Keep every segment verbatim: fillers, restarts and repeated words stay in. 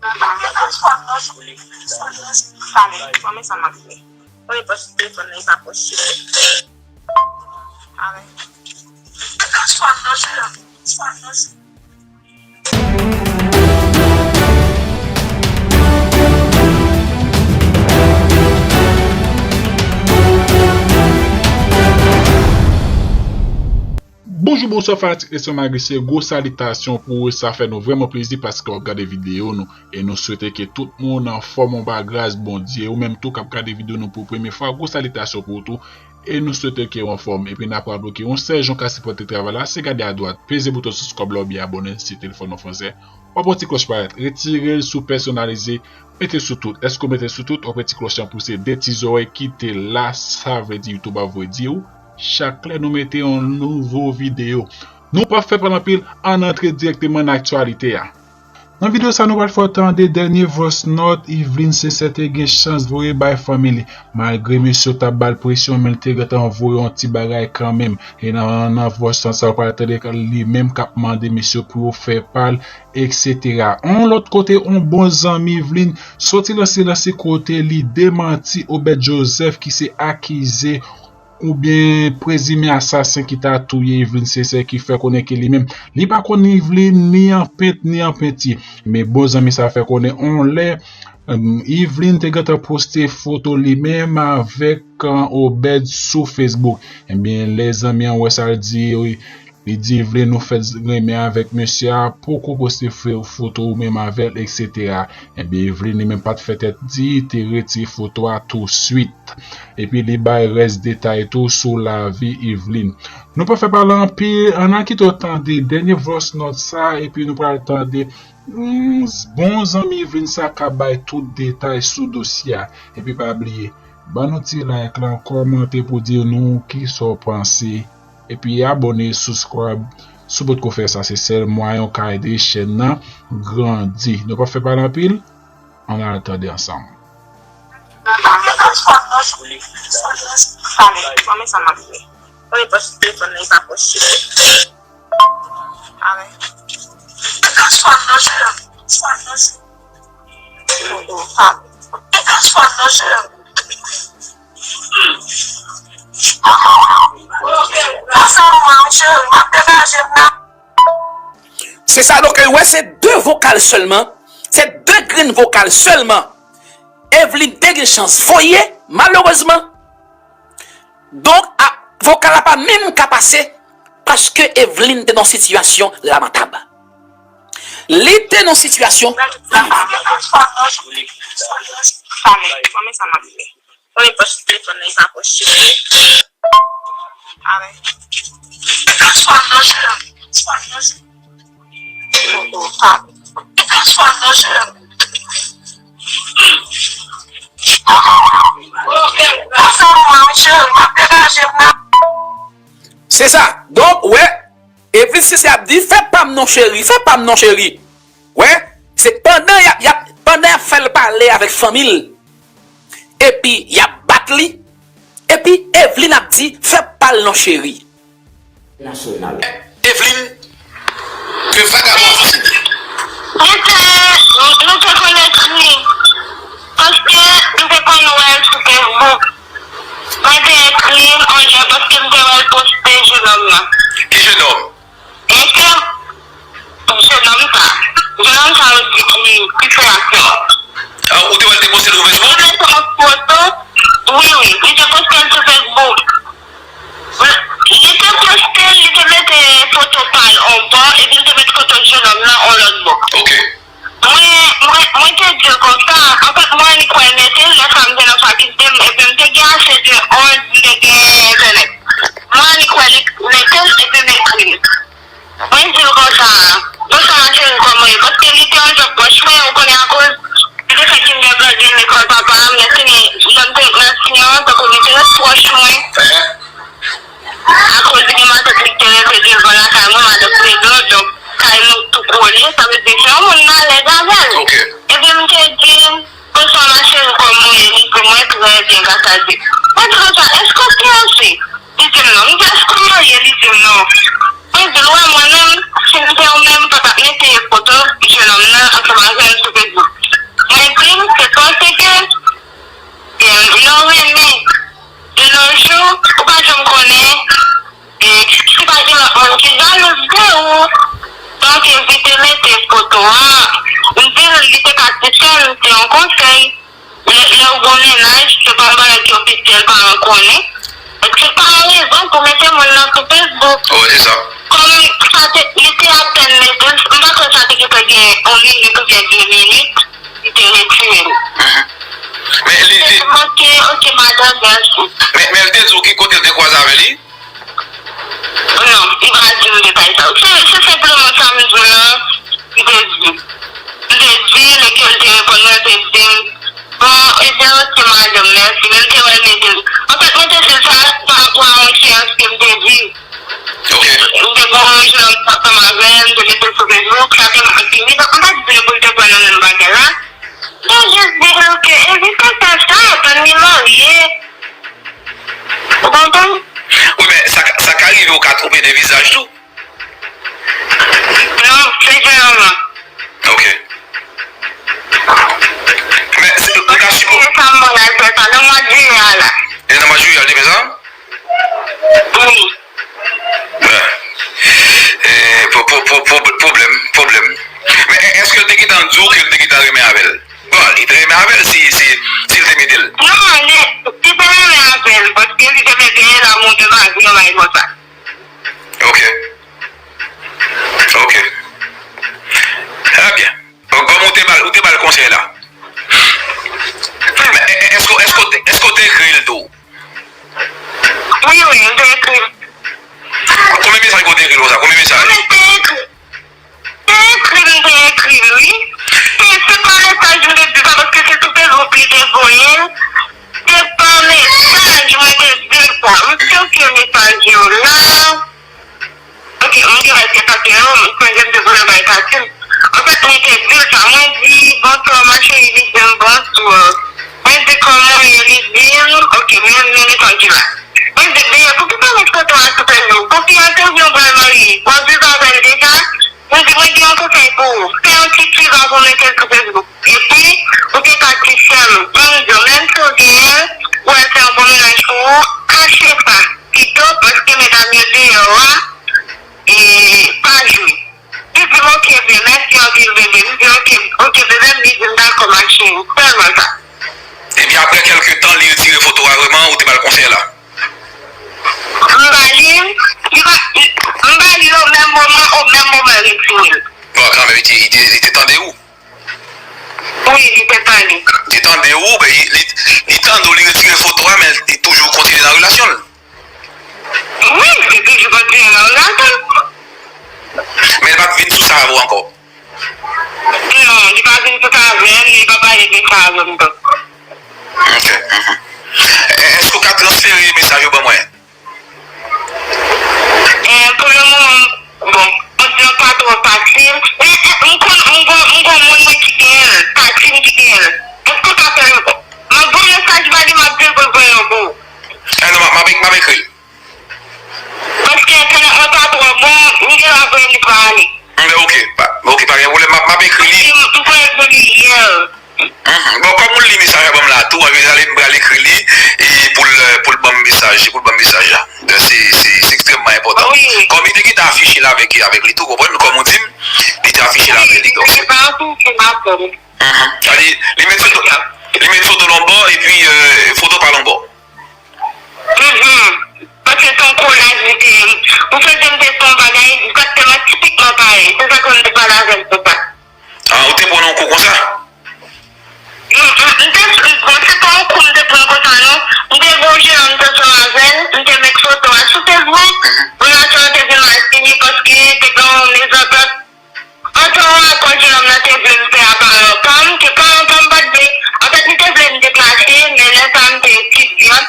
Pale, kòman sa m ap fè? Mwen pòs telefòn nan, e pa pòs cheve. Pale. Bonjou, bonswa fanatik Leson Magrisyè, gwo salitasyon pou ou, sa fè nou vrèman plezi paske w ap gade videyo nou, e nou swete ke tout moun anfòm anba gras Bondye, ou menm tou k ap gade videyo nou pou premye fwa, gwo salitasyon pou ou tou, e nou swete ke w anfòm, epi n ap raple w ke yon sèl jan w ka sipòte travay la, se gade adwat, peze bouton subscribe la oubyen abòne si telefòn ou fransè, w ap wè ti klòch parèt, retire l sou pèsonalize, mete sou tout, èske w mete sou tout, w ap wè ti klòch lan pouse de ti zòrèy kite la, sa vle di YouTube ap voye di w, chak lè nou mete yon nouvo videyo. Nou p ap fè pale anpil, ann antre dirèkteman nan aktyalite a. Nan videyo sa, nou pral fè w tande dènye voice note Yveline Sincère te gen chans voye bay fanmi li. Malgre mesye yo t ap ba l presyon, men l te gentan voye yon ti bagay kanmenm. E nan, nan voice note sa, w pral tande li menm k ap mande mesye yo pou yo fè pale, et cetera. Yon lòt kote, yon bon zanmi Yveline soti lanse lanse kote li demanti Obed Joseph ki se akize oubyen prezime asasen ki ta touye Yveline Sincère ki fè konnen ke li menm, li pa konn Yveline ni an pent ni an penti. Men bon zanmi sa fè konnen on lè, em, Yveline te gentan poste foto li menm avèk, eh, Obed sou Facebook. Ebyen, lè zanmi an wè sa, l di, li di, Yveline, ou fèk renmen avèk mesye a, poko poste fo-, foto ou menm avè l, et cetera. Ebyen, Yveline li menm pa t fè tèt di, te retire foto a touswit. Epi li bay rès detay tou sou lavi Yveline. Nou pa fè pale anpil, ann al kite w tande dènye voice note sa, epi nou pral tande, mm, bon zanmi Yveline sa k ap bay tout detay sou dosye a. Epi pa bliye, ban nou ti like lan, kòmante pou di nou kisa w panse. Epi abòne, subscribe, si w potko fè sa, se sèl mwayen w ka ede chèn nan grandi. Nou pa fè pale anpil, ann al tande ansanm. Pale, kòman sa m ap fè? Mwen pòs telefòn nan, e pa pòs cheve. Pale. Se sa, donk, wè, se de vokal sèlman, se de grenn vokal sèlman Eveline te gen chans voye, malerezman. Donk, a, vokal la pa menm ka pase, paske Eveline te nan sitiyasyon lamantab. Li te nan sitiyasyon. Pale, kòman sa m ap fè? Mwen pòs telefòn nan, e pa pòs cheve. Pale. Se sa. Donk, wè, Eveline Sincère ap di, fè pa m non cheri, fè pa m non cheri. Wè, se pandan y ap, y ap, pandan y ap fè l pale avèk fanmi l, epi y ap bat li, epi Eveline ap di, fè pa l non cheri. Nasyonal. Eveline, ke vagabon ap fini. Nou te, nou te konn ekri, paske m te konn wè l sou Facebook. Mwen te ekri l on lè paske m te wè l poste jenòm nan. Ki jenòm? Eske jenòm sa, jenòm sa yo di ki, ki fè aksyon. Ah, ou te wè l te poste l sou Facebook? Li te mete yon foto, wi, wi, li te poste l sou Facebook. Li te poste l, li te mete foto pa l on bò, epi li te mete foto jenòm nan on lòt bò. Ok. Mwen, mwen, mwen te di l konsa, anfèt, mwen annik wè l mete l, lè sa m te nan fakilte m, epi m te gen ase de onz, m te gen entènèt. Mwen annik wè li mete l, epi m ekri l. Mwen di l konsa, bonswa ma chérie, kòman w ye? Paske li te yon jòb pwòch mwen, ou konnen akoz li te fè kindergarten lekòl papa m, lè fini, lè m te nan siyon, tankou li te ret pwòch mwen. Akoz li gen matant li ki te rete devan lakay mwen, matant Pedro, donk kay nou tou kole, sa vle di se yon moun m alèz avè l. Ok. Epi m te di, bonswa ma chérie, kòman w ye? Li di mwen trè byen, gras a Dye. Mwen di konsa, èske w fiyanse? Li di m non. M di, èske w marye? Li di m non. Mwen di l, wè, mwen menm, si m te w menm, m pa t ap mete foto jenòm nan ansanm avè l sou Facebook. Se yon konsèy. Lè, lè w gen yon mennaj, se pa yon bagay ki ofisyèl, paran konnen. Èske se pa yon rezon pou mete moun nan sou Facebook? Wi, se sa. Kòm sa te, li te apèn mete l, m pa kwè sa te gentan gen yon minit oubyen de minit, li te retire l. Mhm. Men li te. Ok, ok, madanm, mèsi. Men, men li te di w ki kote l te kwaze avè li? Non, li pa di m detay sa yo. Se, se senpleman sa m di w lan, li te di. Li te di, lè ke l te reponn mwen, l te di m, bon, ebyen, ok, madanm, mèsi. Men m te wè l mete l. Anfèt, mwen te di l sa pa rapò a yon seyans ke m te viv. Ok. M te gen yon jèn òm ansanm avè l, m te mete l sou Facebook, sa te mal fini. Donk, m pa t vle pou l te kwè nan menm bagay la. Mwen jis di l ke evite fè sa, tann li marye. Ou konprann? Wi, men sa, sa ka rive ou ka twonpe de vizaj tou. Non, se jènòm lan. Ok. Men, se, ou ka sipo- Se sa m ban l al fè sa, nan mwa jiyè a la. E nan mwa jiyè a, li te fè sa? Wi. Bon. E, po-, po-, po-, po-, pwoblèm, pwoblèm. Men, e-, èske l te gentan di w ke l te gentan renmen avè l? Bon, li te renmen avè l si, si, si l te mete l. Non, li, li te renmen avè l, paske li te mete l'amour de ma vie, yon bagay konsa. Ok. Ok. Trè byen. Bon, kòm ou te ba l, ou te ba l konsèy la. Men, e-, e-, èske, èske, èske w te ekri l tou? Wi, wi, m te ekri l. Konbyen mesaj ke w te ekri l konsa? Konbyen mesaj? Mwen te ekri. Te ekri l, m te ekri l, wi. Se, se pa mesaj m te di sa, paske se sou Facebook li te voye l. Se pa mesaj mwen te di l sa. M chèche mesaj yo la. Ok, m te bay se pase yo, m sonje m te voye bay pase m. Anfèt, mwen te di l sa, mwen di, bonswa, ma chérie, li di m, bonswa. Mwen di, kòman w ye? Li di m, ok, men, men mesaj la. Mwen di, byen, poukisa w met foto a sou Facebook? Pou fi a te di w pral marye, w ap viv avè l deja? Mwen di, mwen gen yon konsèy pou ou. Fè yon ti prive avan w mete l sou Facebook. Epi, ou te ka di sè m, ban m di w, menm si w genyen l, ou wè l se yon bon mennaj pou ou, kache sa pito, paske medam yo deyò a, e, pa jwe. Li di m, ok, byen, mèsi anpil, bebe. M di, ok, ok, bebe, m di, m dakò, ma chérie, sèlman sa. Epi, apre kèlke tan, li retire foto a vrèman, ou te ba l konsèy la? M ba li, m ba, m ba li o menm moman, o menm moman l retire l. Bon, kanmenm, li te, li te, li te tande ou? Wi, li te tande. Li te tande ou, men li, li, li tande ou, li retire foto a, men li toujou kontinye nan relasyon l. Wi, li toujou kontinye nan relasyon l. Men li pa t vin sou sa avè w ankò? Non, li pa vin sou sa avè m, li pa pale de sa avè m tou. Ok. Mhm. E, èske w ka transfere mesaj yo ban mwen? Eh, pou le moman, bon, kont lan pa twò fasil. Men, eh, m konn, m gon, m gon moun mwen ki genyen l, pati m ki genyen l. Èske w ka fè l? M ap voye mesaj ba li, m ap di l pou l voye yo pou ou. Eh, non, m ap, m ap, m ap ekri l. Paske entènèt mwen pa twò bon, m gen dwa voye li pa ale. Mm, ok, pa, ok, pa gen pwoblèm, m ap, m ap ekri li. Paske m, m voye l pou li yè. Mhm. Bon, kòm ou li mesaj la ban m la tou, an jeneral, m pral ekri li, e pou l, pou l ban m mesaj, pou l ban m mesaj la. Se, se, se ekstrèmman enpòtan. Wi. Kòm li te gentan afiche l avèk, avèk li tou, konprann? Kòm ou di m, li te afiche l avèk li, donk. Wi, se pa tou, se pa tou. Mhm. Sa di, li met foto, li met foto l yon bò, epi, euh, foto pa l yon bò. Mhm. Paske se yon kolaj li te ye. Ou santi m te fè yon bagay egzakteman, tipikman parèy. Se sa ke m te pale avè l konsa. Ah, ou te pran nan yon kou konsa? M, m, m te, m, bon, se pa yon kou m te pran konsa, non. M te gen yon jennonm m te ansanm avè l, m te met foto a sou Facebook. Relasyon an te vin mal fini paske te gen yon mezantant. Ansanm ak jennonm nan te vle m fè a paran pa m, ke paran pa m pa t vle. Anfèt, li te vle m deplase, men lè sa a m te etidyant.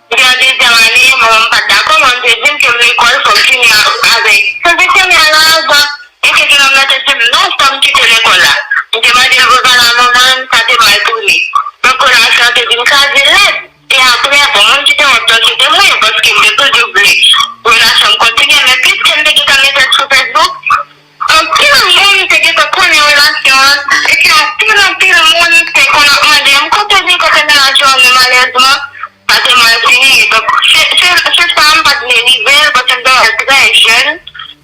M te an dezyèm ane, manman m pa t dakò, manman m te di m ke m lekòl, fò m fini a, avèk. Sa se premye a la avan, e ke jennonm nan te di m non, fò m kite lekòl la. M te mande l pou sa la, manman m, sa te mal tounen. Donk, relasyon an te vin kraze rèd. E apre, bon, moun ki te wont lan, se te mwen, paske m te toujou vle relasyon m kontinye, men piske m te gentan mete l sou Facebook, anpil moun te gentan konnen relasyon an, epi anpil, anpil moun te konn ap mande m, "Kote li, kote mennaj ou an?" Men malèrezman, sa te mal fini. Donk, se, se, se sa m pa t vle rive l, paske m te wè l trè jèn,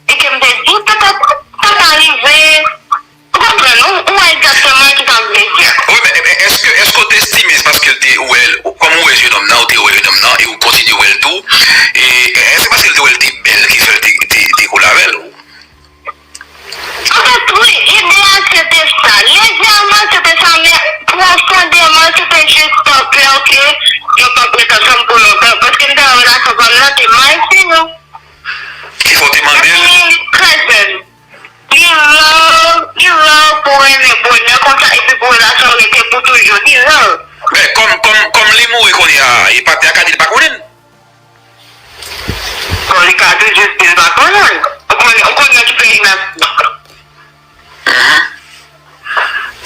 e ke m te di, petèt, sa ka rive, ou konprann, ou, ou wè egzakteman ki sa m vle di a. Wi, E, e, e se paske l te wè l te bèl ki fè l te, te, te kole avè l. Anfèt, wi, ide a se te sa. Lejèman, se te sa, men pwofondèman, se te jis pa pè ke yo p ap ret ansanm pou lontan. Paske m te wè relasyon pa m nan te mal fini. Kifè w te mande l? Li trè jèn. Li rè, li rè pou renmen bonè konsa epi pou relasyon rete pou toujou. Li rè. Men kòm, kòm, kòm li mouri kounye a, e patnè a ka di l pa konnen l. Bon, li ka toujou di l pa konnen l. Ou konnen, ou konnen ki peyi n ap viv. Mhm.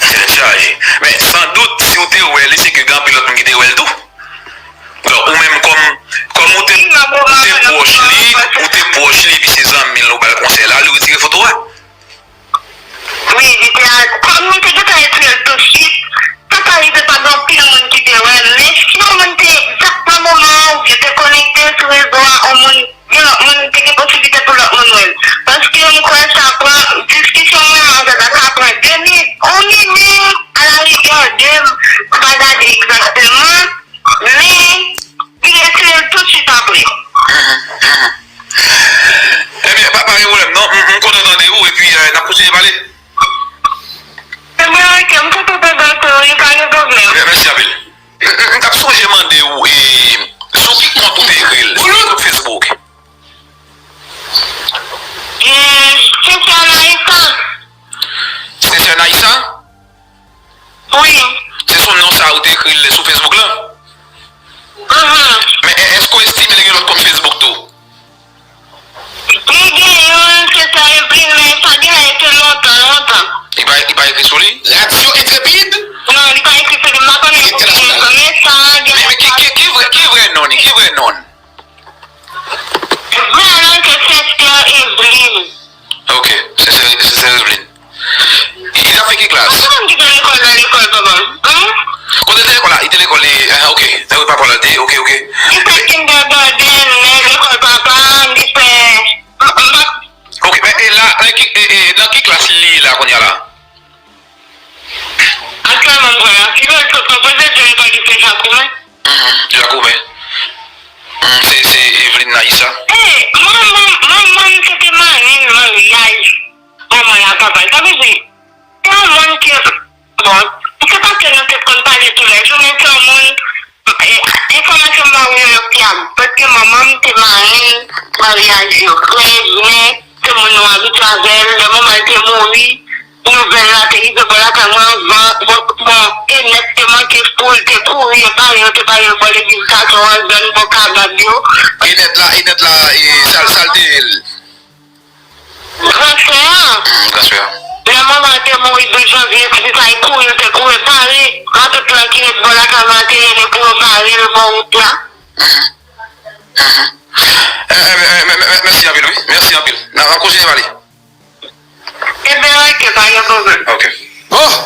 Tèt chaje. Men, san dout, si w te wè li, se ke gen anpil lòt moun ki te wè l tou. Donk, ou menm kòm, kòm ou te, ou te pwòch li, ou te pwòch li, epi se zanmi l, ou ba l konsèy la, li retire foto a. Wi, li te al, kòm nou te gentan retire l tousuit, sa pa rive pa gen anpil moun ki te wè, men si yon moun te egzakteman moman an, ou byen te konekte sou rezo a, yon moun, yon lòt moun, te gen posiblite pou lòt moun wè l. Paske m kwè sa pran, diskisyon mwen avè l la, sa pran de minit, yon minit, alarigè de, m pa gade egzakteman, men li retire l tousuit apre. Mhm, mhm. Ebyen, pa, pa gen pwoblèm, non. M, m kontan tande w, epi, eh, n ap kontinye pale. Ebyen, ok, m kontan tande w tou, wi, pa gen pwoblèm. Mè-, mèsi anpil. M, m, m t ap sonje mande w, e, sou ki kont ou te ekri l? Sou ki kont Facebook? E, Sesè Naïsa. Sesè Naïsa? Wi. Se sou non sa ou te ekri l sou Facebook lan? Mhm. Men e-, èske w estime li gen lòt kont Facebook tou? Li gen youn, se sa Evelyn, men sa gen lè se lontan, lontan. Li pa, li pa ekri sou li? Radio Intrépide? Non, li pa ekri sou li, m pa konnen pou ki rezon, men sa gen lè. Men, men ki, ki, ki vrè, ki vrè non li? Ki vrè non l? Vrè non l se Sestè Evelyn. Ok, Sestè, Sestè Evelyn. Li, li t ap fè ki klas? Ou konn ki te lekòl nan lekòl papa m? Hm? Kote l te lekòl la? Li te lekòl, li, ah, ok. Nan rue Papa Lal te, ok, ok. Li fè kindergarten nan lekòl papa m, li fè, m, m pa. Ok, men, e la, nan ki, e, e, nan ki klas li ye la kounye a la? Aktyèlman, m kwè l an Sibèl, sot nan pwofesè lekòl li se Jakoumen. Mhm, Jakoumen. Mhm, se, se Evelyn Naïsa. E, manman, manman m se te marenn maryaj manman l ak papa l. Sa vle di, se yon moun ke, bon, se paske nou te konn pale toulèjou, men se yon moun, e, enfòmasyon m ba ou yo, yo fyab. Paske manman m te marenn maryaj yo. Trèz me, se moun nou abitye avè l. Lè manman l te mouri, nouvèl la te rive bò lakay mwen anvan, bon, bon, enèt te manke foul te kouri, yo pale, yo te pale l bò legliz Katon an, zòn bò Kabab yo. Enèt la, enèt la, e, sa l, sa l te ye l? Transfè a. Hmm, transfè a. Lè manman te mouri douz janvye, pitit la, e kouri, l te kouri, pare, matant lan ki ret bò lakay mwen te rele pou yo pare l bò wout la. Mhm. Mhm. Eh, eh, eh, mè-, mè-, mè-, mèsi anpil, wi. Mèsi anpil. N a, n a kontinye pale. Ebyen, ok, pa gen pwoblèm. Ok. Bon,